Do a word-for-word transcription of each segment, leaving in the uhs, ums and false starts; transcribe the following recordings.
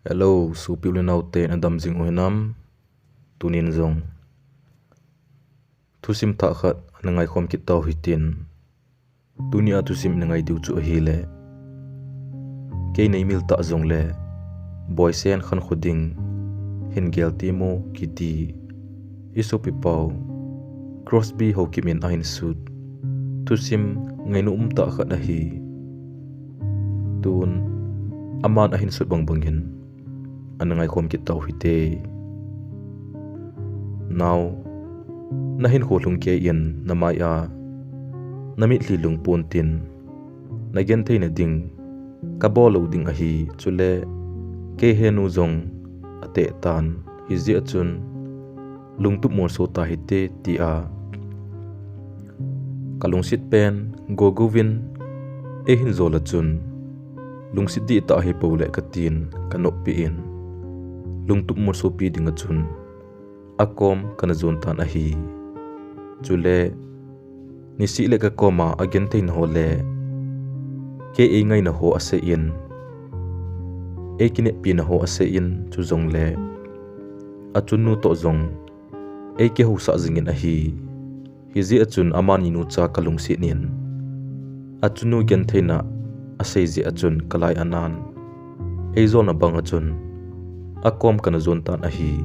Hello, sopi u le naote, nadam jing u hinam? Tunin jong thusim thah khat ana ngaikhom kit tau hitin. Tunia thusim ina ngai diu chu ahile, kei neimil tah jongle boisen khankho ding hin gel temo kiti i sopipau Crosby Haokip in ahin sut thusim ngainom tah khat ahi. Tun aman ahin sut bang bangin ana ngaikhom kit tau hite. Nao, nahinkho lhung kei in namai a namitlhi lungpon tin, nagentheina ding kabol lou ding ahi, chule kei henu jong ateh tan, hijeh a chun lungtup molso tahite, tia kalungset pen gogouvin eihin jol a chun, lungset dihtah ahipou le katin kanoppeh in, lungtup molsopi dinga chun akom kana jon tan ahi. Chule niseh le kakoma agentheina ho le kei eingaina ho aseiyin, eikineppina ho aseiyin, chujongle achunnu toh jong eikihousah jingin ahi. Hijeh a chun amani nucha kalungset in, achunnu gentheina asei jeh a chun kalai anan, eijolna bang a chun akom kana jon tan ahi.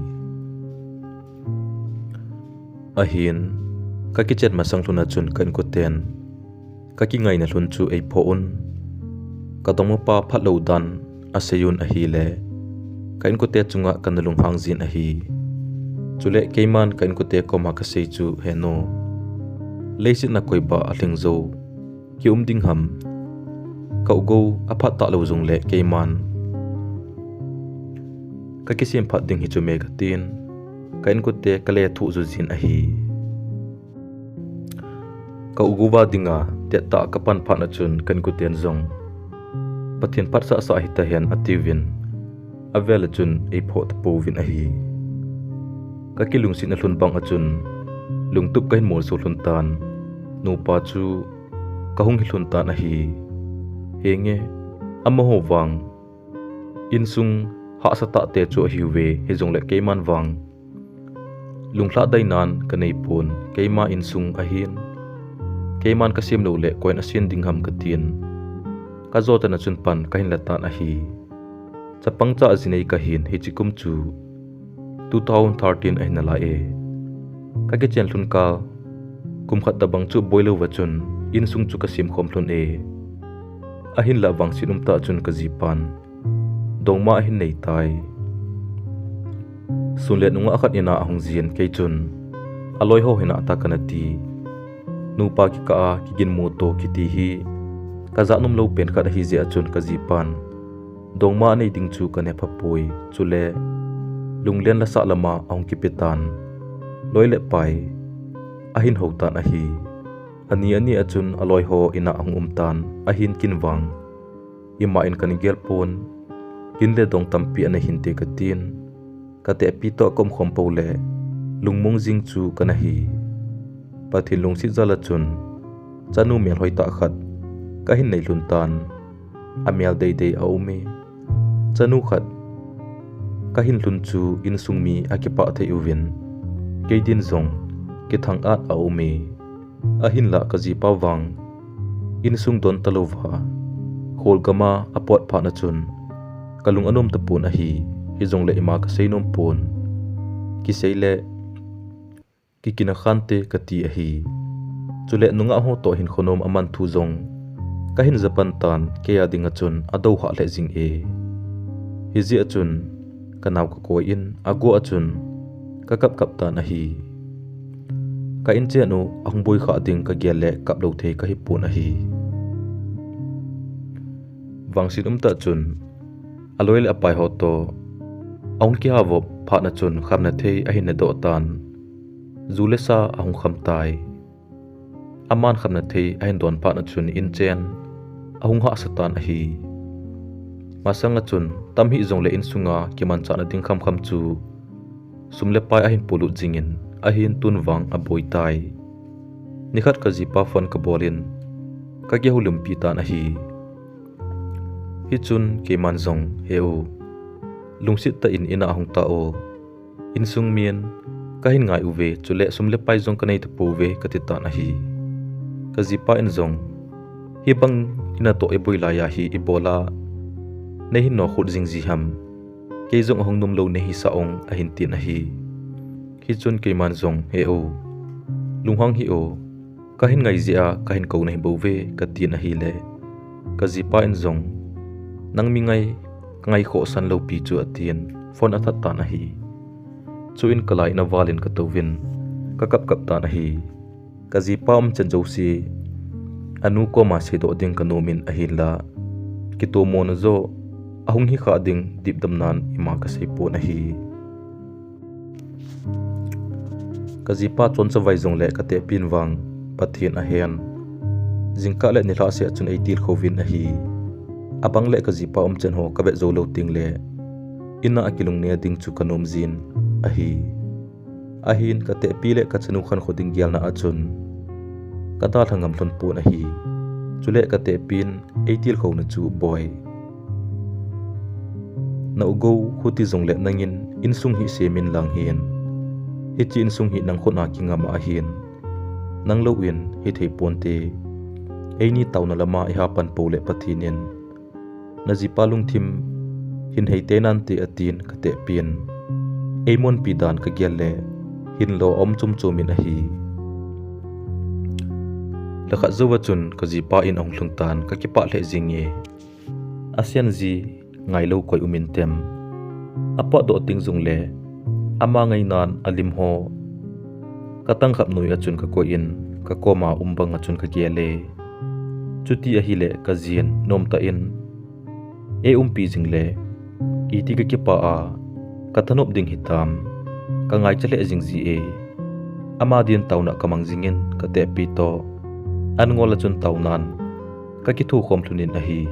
Ahin, kakichen masang lhun a chun ka inkoten kakingaina lhun chu eiphoh un, kadongmapa phatlou dan aseiyun ahile, ka inkote chunga kana lunghang jin ahi. Chule keiman ka inkote koma kasei chu, henu, leiset a koiba alhing jou kium ding ham? Ka u gou aphat talou jongle keiman kakisem phat ding hichu me katin, ka inkote kalethuh jou jin ahi. Ka u gouva dinga tettah kapan phat a chun ka inkoten jong, Pathen phatsahsah hitahen atiuvin, avel a chun eiphoh tapouvin ahi. Kakilungsetna lhun bang a chun lungtup kahin molso lhun tan, nupa chu kahung hi lhun tan ahi. Henge, amaho vang insung hahsa tahte chu ahiuve, hijongle keiman vang lunglhah dainan kaneipon, keima insung ahin, keiman kasem loule koiin asem ding ham katin, kajotna chun pan kahin latan ahi. Chapangcha jinei kahin, hiche kum chu two thousand thirteen ahin nalai e. Kakichen lhun kal kum khat tobang chu boilouva chun insung chu kasemkhom lhun e. Ahinlah vangset umtah chun kajipan dongma ahin neitai. Sun le nungah khat ina ahung jin, kei chun aloiho hina tah kanati. Nupa kikah a kiginmo to kiti hi kajah nomlou pen khat ahijeh a chun kajipan dongma anei ding chu kanepha poi, chule lunglen lasah lama ahung kipetan, loi le pai ahin houtan ahi. Ani ani a chun aloiho ina ahung umtan, ahin kin vang imain kana gelpon, kin le dong tampi ana hinte katin, katehpi toh kaumkhom poule lungmong jing chu kanahi. Pathen lungset jal a chun chanu melhoitah khat kahin nei lhun tan, amel deidei aume. Chanu khat kahin lhun chu insung mi akipah thei uvin, keidin jong kithang-at aume. Ahinlah kajipa vang insung don talouva kholgama apot phat a chun kalung anom tapon ahi. Hijongle ima kasei nompon, kiseile kikina khante kati ahi. Chule nungah ho toh hinkho nom aman thu jong kahin japan tan, keia dinga chun adouhah lheh jing e. Hijeh a chun kanao kakoiyin, aguh a chun kakapkap tan ahi. Ka inchen u ahung boikhah ding kagel le kaplou thei kahipon ahi. Vangset umtah chun aloi le apai ho toh ahung kihavop phat a chun khamna thei ahin nedoh tan, ju le sa ahung khamtai. Aman khamna thei ahin don phat a chun inchen ahung hahsa tan ahi. Masang a chun tamhih jongle insunga kimanchahna ding khamkham chu sum le pai ahin polut jingin, ahin tun vang aboitai. Nikhat kajipa phone kabolin kakihoulimpi tan ahi. Hichun keiman jong, he u, lungset tah in in a ahung ta o. Insung min, kahin ngai uve, chule sum le pai jong kanei tapouve, kati tan ahi. Kajipa in jong, hibang in natoh iboi laiya hi ibola neihin nokhut jing ji ham. Kei jong ahung nomlou neihisah ong, ahin tin ahi. Hichun keiman jong, he o, lunghang hih o, kahin ngai jeh a kahin kou nahi bouve, katin ahile, kajipa in jong, nang mi ngai, kangai khohsan lou pi chu, atin phone athat tan ahi. Chuin kalai in avalin katouvin, kakap kap tan ahi. Kajipa umchan jouse, anu koma seidoh ding kanomin ahinla, kitomona joh, ahung hikha ding dipdamnan ima kaseipon ahi. Kajipa chonchavai jongle katehpin vang, Pathen ahen, jingkah le nilhah seh a chun eitilkhouvin ahi. Abang le kajipa umchan ho kavet jou lou tengle, in a akilungnea ding chu kanom jin ahi. Ahin katehpi le kachanu khankho ding gelna a chun, kadalha ngam lhon pon ahi. Chule katehpin eitilkhouna chu, boi, na u gou khuti jongle nangin insung hi semin lang hin, hiche insung hi nang khut a kingam ahin, nang lou in hithei ponte. Eini taona lama ihapan pou le Pathen in najipa lungthim hin heitei nante, atin katehpin, eimonpi dan kagel le, hinlo aum chomchom in ahi. Lhakhat jouva chun kajipa in ahung lhung tan, kakipah lheh jinge. Asen ji ngailou koi um intem. Apotdoh teng jongle, ama ngainan alim ho katangkhap noi a chun kakoi in, kakoma um banga chun kagel e. Chuti ahile kajin nomtah in eiumpi jingle, iti kakipah a, kathanop ding hitam, kangaicha lheh jing ji e. Ama din taona kamang jingin katehpi toh, an ngol a chun taonan kakithokhom lhonin ahi.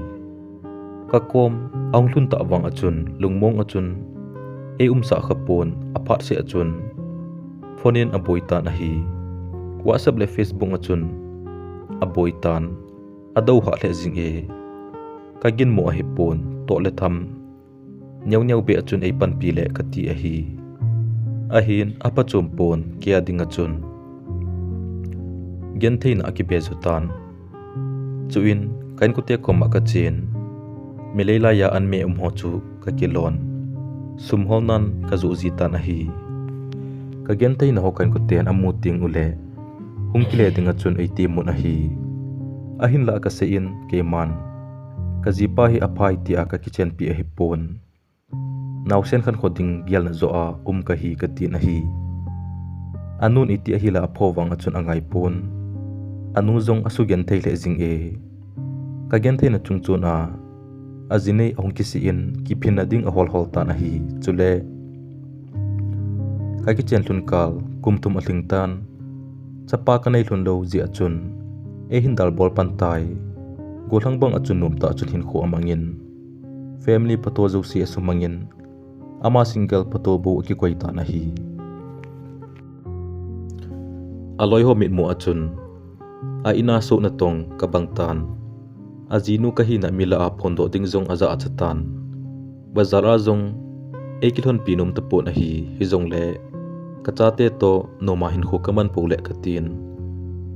Kakom ahung lhun tah vang a chun, lungmong a chun eiumsah khapon, aphat seh a chun phone in aboi tan ahi. WhatsApp le Facebook a chun aboi tan, adouhah lheh jinge. Kaginmo ahipon, toh le tham neoneo beh a chun eipanpi le kati ahi. Ahin aphachom pon, kei a dinga chun gentheina akibe jo tan. Chuin ka inkote koma kachen, milei laiya an me um ho chu kakilon, sum holnan kajoh ji tan ahi. Kagentheina ho ka inkoten amu teng ule, hung kile dinga chun eitimun ahi. Ahinla kaseiyin keiman, kajipa hi aphai tia kakichenpi ahipon, naosen khankho ding gelna joh a um kahi katin ahi. Anun iti ahila apho vanga chun angaipon, anu jong asugenthei lheh jinge. Kagentheina chungchon a, ajinei ahung kiseiyin kiphinna ding aholhol tan ahi. Chule kakichen lhun kal kum thum alhing tan, chapa kanei lhon lou jeh a chun eihin dalbol pan tai. Gollhang banga chun nomtah a chun hinkho amangin, family phatho jouse asumangin, ama single phatho bou akikoi tan ahi. Aloiho mitmu a chun a-in a soh natong kabang tan. Ajinu kahina milah a phondoh ding jong ajahcha tan. Bazar a jong eikilhonpi nom tapon ahi, hijongle kachate toh noma hinkho kaman poule katin,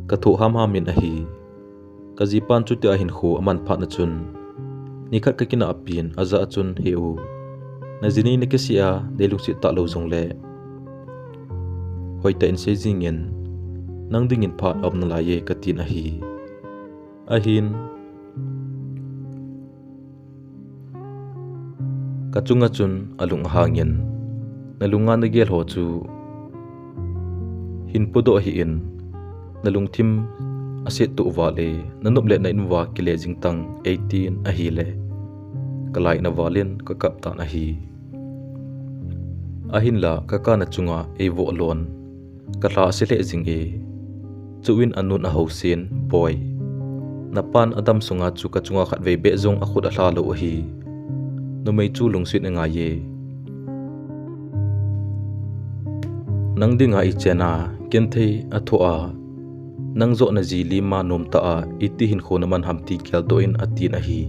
kathoh hamham in ahi. Kajipan chutia hinkho aman phatna chun, nikhat kakinahpin ajah a chun, he u, najinei nakisei a neilungset talou jongle, hoitah in sei jingin, nang dingin phat aum nalaiye katin ahi. Ahin kachunga chun alung ahangin, nalunga nagel ho chu hinpodoh hih in, nalungthim asettoh val e, nanop le na-in uva kile jing tan eitin ahile, kalai in avalin kakap tan ahi. Ahinla kakana chunga eivoh lon, kalha ase lheh jinge. Chuin anun ahousen, boi, napan adam sunga chu kachunga khatvei beh jong akhut alha lou ahi. Numei chu lungset angaiye. Nang dinga ichena genthei athoh a, nang joh naji lima nomtah a iti hinkho naman ham ti geldoh in atin ahi.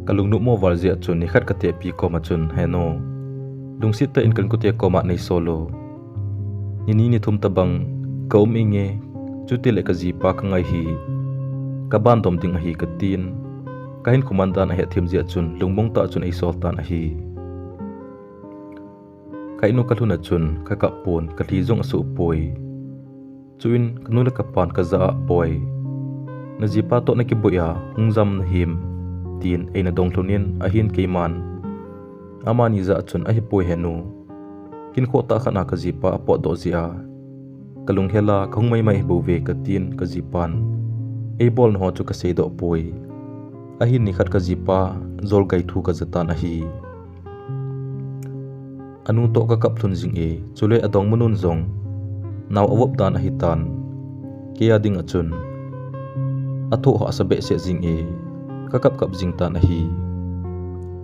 Ka lungnop mo val jeh a chun nikhat ka tehpi koma chun, "Heno, lungset tah in ka inkote koma nei sol o. Ni ni ni thum tabang ka um inge, chutile ka jipa ka ngai hi, ka bandom ding ahi," ka tin. Ka hinkho man dan ahet them jeh a chun lungmong tah chun ei sol tan ahi. Ka in u ka lhun a chun ka kap pon, ka lhi jong asoh poi. Chuin ka nu le ka pan ka jah a, "Boi, na jipa toh na kiboi a hung jam na him?" tin eina dong lhon in, ahin keiman amani jah a chun, "Ahipoi henu, kinkhoh tah khat a ka jipa apotdoh jeh a ka lunghel a ka hung maimai ahi bouve," ka tin ka jipan ei bolna ho chu ka seidoh poi. Ahin nikhat ka jipa jol gai thu ka ja tan ahi. Anu toh ka kap lhun jing e, chule adongmanun jong nao avop dan ahi tan. Kei a ding a chun athoh hahsa behseh jing e, ka kap kap jing tan ahi.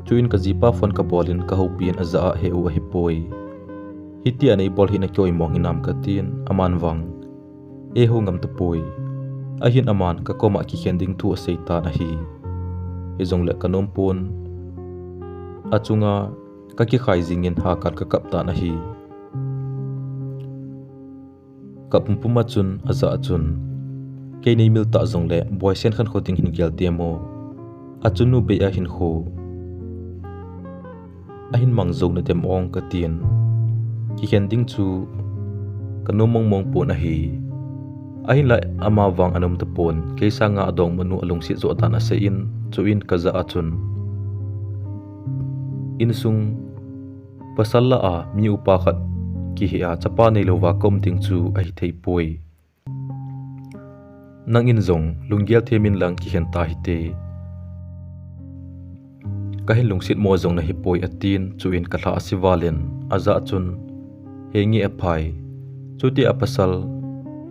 Chuin ka jipa phone ka bol in ka houpi in, ajah a, "He u, ahipoi. Hitia nei bol hi na kioimong hinam?" ka tin, aman vang ei hou ngam tapoi. Ahin aman ka koma kikhen ding thu asei tan ahi. Hijongle ka nom pon, achunga ka kikhai jing in hakan ka kap tan ahi. Ka pumpum a chun ajah a chun, "Kei nei mil tah jongle boisen khankho ding hin gel temo, achun nu bei a hinkho ahin mang jou nadem ong," ka tin. Kikhen ding chu ka nom mong mong pon ahi. Ahinla ama vang anom tapon, kei sanga adongmanu alungset joh dan asei in, chuin ka jah a chun, "Insung pasal lah a mi upa khat kihe a chapa neilouva ka um ding chu ahi thei poi. Nangin jong lunggel them in lang kikhen ta hite. Ka hin lungset mo jong nahi poi," a tin, chuin ka lha a si val in, ajah a chun, "He nge aphai. Chuti a pasal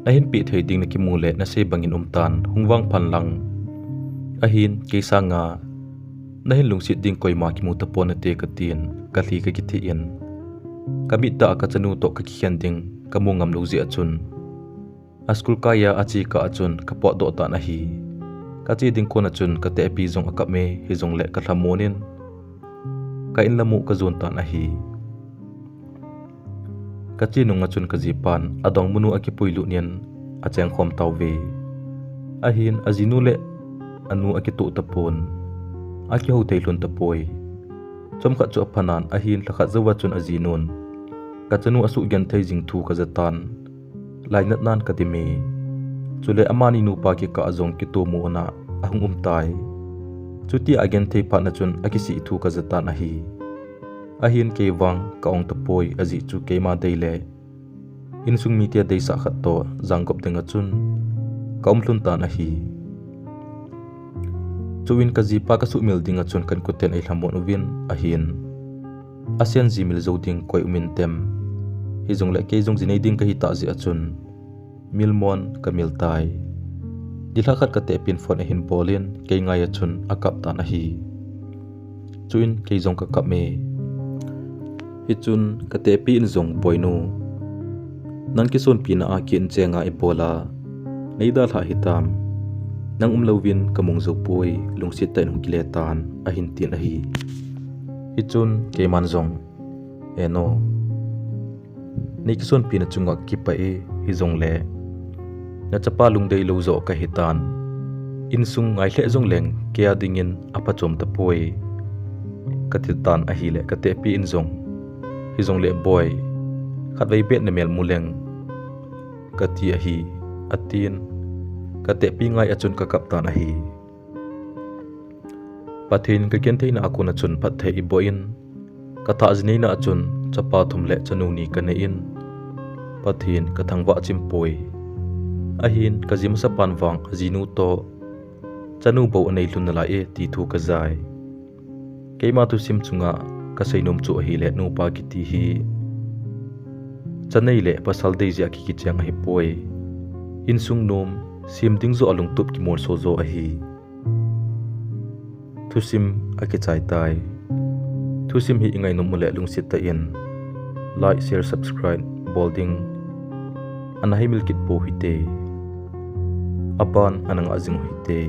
nahin pe thei ding nakimu le nasei bangin um tan, hung vang phan lang. Ahin kei sanga nahin lungset ding koima kimu tapon nate," ka tin, ka lhi ka kithih in, ka mit tah a ka chanu toh ka kikhen ding ka mu ngam lou jeh a chun, a school kai a ache kah a chun ka potdoh tan ahi. Ka che ding kon a chun ka tehpi jong akap e, hijongle ka lhamon in ka in lam u ka jon tan ahi. Ka che nung a chun ka jipan adongmanu akipui lut in acheng khom tauve. Ahin ajinu le anu akitoh tapon, akihou thei lhon tapoi. Chomkhat chu aphanan ahin lhakhat jouva chun ajinun, ka chanu asuh genthei jing thu ka ja tan. Lainat nan ka dim e. Chule amani nupa kikah a jong kitomona ahung um tai. Chuti a agenthei phat na chun akisih thu ka ja tan ahi. Ahin kei vang ka ong tapoi, ajeh chu keima dei le insung mite deisah khat toh jangop ding a chun ka um lhon tan ahi. Chuin ka jipa ka suhmil ding a chun ka inkoten ei lhamon uvin ahin, "Asen ji mil jou ding koi um intem? Hijongle kei jong ji nei ding kahi tah jeh a chun milmon ka mil tai." Nilhah khat ka tehpin phone ahin bol in kei ngai a chun akap tan ahi. Chuin kei jong ka kap e. Hichun ka tehpi in jong, "Boinu, nang kisonpina a kei in chenga ibol a nei dalha hitam? Nang umlouvin ka mong jou poi, lungset tah in hung kile tan," ahin tin ahi. Hichun keiman jong, "Eno, nei kisonpina chunga ka kipah e, hijongle na chapa lungdei lou joh kahi tan. Insung ngai lheh jongleng kei a dingin aphachom tapoi," ka ti tan ahile ka tehpi in jong, "Hijongle boi, khatvei beh na mel mu leng," ka ti ahi, atin. Ka tehpi ngai a chun ka kap tan ahi. Pathen in ka gentheina a kon a chun phatthei eiboh in, ka thah ji neina a chun chapa thum le chanu ni ka nei in, Pathen ka thangvah chim poi. Ahin ka ji masapan vang ajinu toh chanu bou anei lhon nalai e ti thu ka jai. Keima thusim chunga ka seinom chu ahile, nupa kiti hi cha nei le pasal dei jeh a ki kicheng ahipoi. Insung nom sem ding joh a lungtup kimolso jo ahi. Thusim akichai tai. Thusim hi ingainom uleh lungset tah in like, share, subscribe bol ding ana hei mil kit pou hite. Aban ana ngah jing u hite.